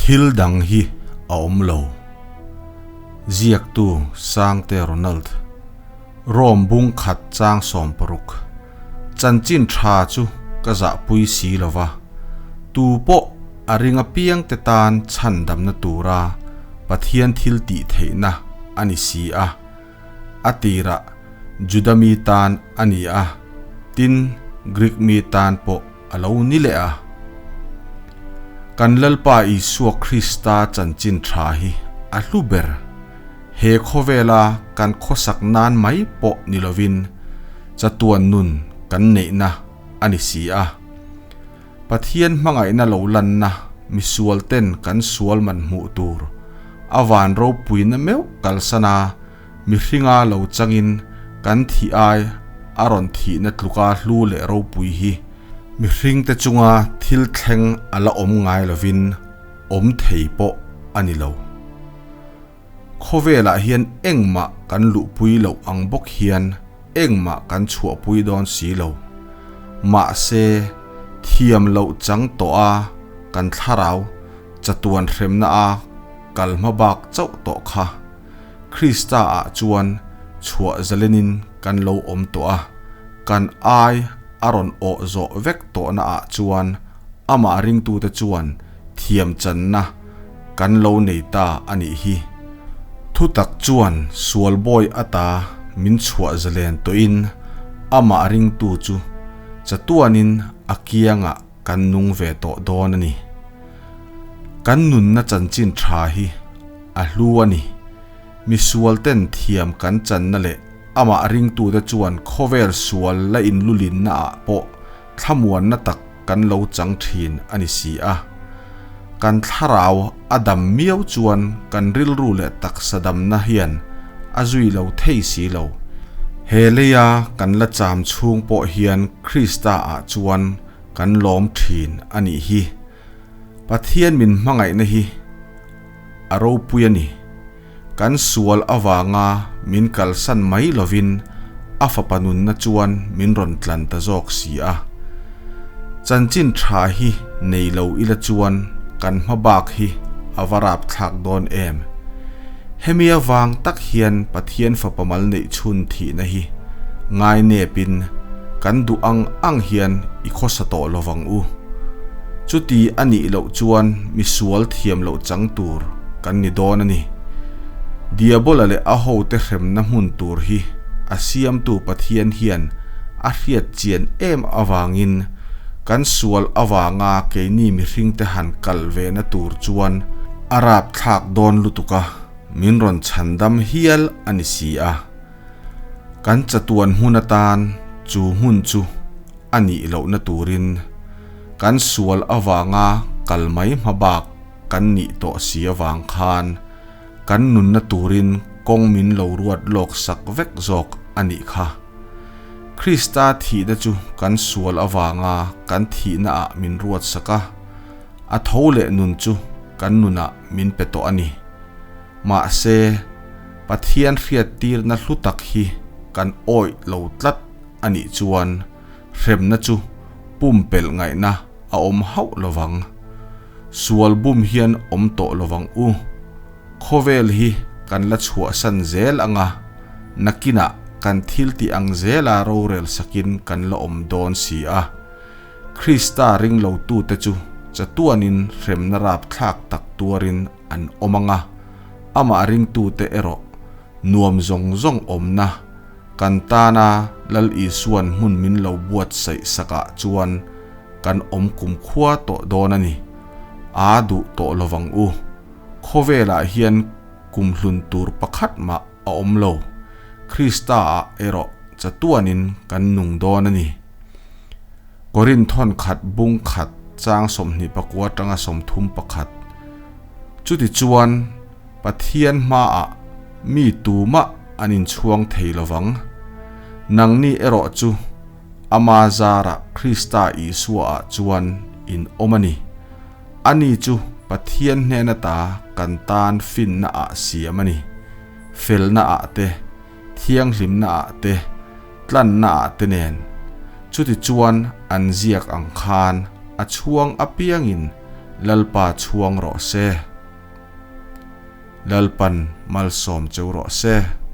Thil dang hi a awm lo. Ziaktu Sangte Ronald. Rome bung khat chang 60. Chanchin tha chu ka zahpui si lo va, tu pawh a ring apiangte tan chhandamna tura Pathian thil tih theihna a ni si a. A tirah Juda mi tan a ni a, tin Greek mi tan pawh a lo ni leh a. Kan Lalpa Isua Krista chanchin tha hi a hlu ber. He khawvela kan khawsak nan mai pawh ni lovin chatuan nun kan neihna a ni si a. Pathian hmangaihna lo lanna misual ten kan sual man hmuh tur a van ropuina meuh kalsan a, mihringa lo changin kan thih ai a rawn thihna tluka hlu leh ropui hi mihringte chunga thil thleng a la awm ngai lovin awm thei pawh a ni lo. Khawvelah hian engmah kan luhpui loh ang bawk hian engmah kan chhuahpui dawn si lo. Mahse, thiam loh chang tawh a kan thlarau chatuan hremna a kal hma bak chauh tawh kha Krista ah chuan chhuah zalenin kan lo awm tawh a, kan ai a rawn awh zawh vek tawhna ah chuan amah ringtute chuan thiam channa kan lo nei ta a nih hi. Thutak chuan sual bawi ata min chhuah zalen tawhin amah ringtu chu chatuanin a kiangah kan nung ve tawh dawn a ni. Kan nunna chanchin tha hi a hlu a ni. Misual ten thiam kan channa leh amah ringtute chuan khawvel sual la inlulinna ah pawh thlamuanna tak kan lo chang thin a ni si a. Kan thlarau a dam miau chuan kan rilru leh taksa damna hian a zui lo thei si lo. He leia kan la cham chhung pawh hian Krista ah chuan kan lawm thin a nih hi. Pathian min hmangaihna hi a ropui a ni. Kan sual avanga min kalsan mai lovin a fapa nunna chuan min rawn tlan ta zawk si a. Chanchin tha hi nei lo ila chuan kan hma bak hi a va rapthlak dawn em. Hemi avang tak hian Pathian fapa mal neih chhun thihna hi ngai nepin kan duh ang ang hian i khawsa tawh lovang u. Chuti a nih loh chuan misual thiam loh chang tur kan ni dawn a ni. Diabola leh a hote hremna hmun tur hi a siamtu Pathian hian a hriat chian em avangin kan sual avanga keini mihringte han kal vena tur chuan a rapthlak dawn lutuk a, min rawn chhandam hial a ni si a. Kan chatuan hmun atan chu hmun chu a nih lohna turin kan sual avanga kal mai hma bak kan nih tawh si avang khan kan nunna turin kawng min lo ruat lawk sak vek zawk a nih kha. Krista thihna chu kan sual avanga kan thihna ah min ruat sak a, a tho leh nun chu kan nunah min pe tawh a ni. Mahse, Pathian hriattirna hlu tak hi kan awih lo tlat a nih chuan hremna chu pumpelh ngaihna a awm hauh lovang. Sual bum hian awm tawh lovang u. Khawvel hi kan la chhuahsan zel ang a, nakinah kan thil tih ang zela rorel sakin kan la awm dawn si a. Krista ring lotute chu chatuanin hremna rapthlak tak tuarin an awm ang a, amah ringtute erawh nuam zawng zawng awmna kan tana Lal Isua'n hmun min lo buatsaih sakah chuan kan awm kumkhua tawh dawn a ni. Aa duh tawh lovang u. Khawvelah hian kumhlun tur pakhat mah a awm lo. Krista-ah erawh chatuanin kan nung dawn a ni. Korinthon khat bung khat chang 29 atanga 31. Chutichuan, Pathian hmaah mi tumah an inchhuang thei lovang. Nangni erawh chu Ama zarah Krista Isuaah chuan in awm a ni. Ani chu Pathian hnen ata kan tan finna ah siam a ni. Felna ah te, thianghlimna ah te, tlanna ah te nen. Chutichuan an ziak ang khan a chhuang apiangin. Lalpa chhuang rawh se. Lalpan malsawm cheu rawh se.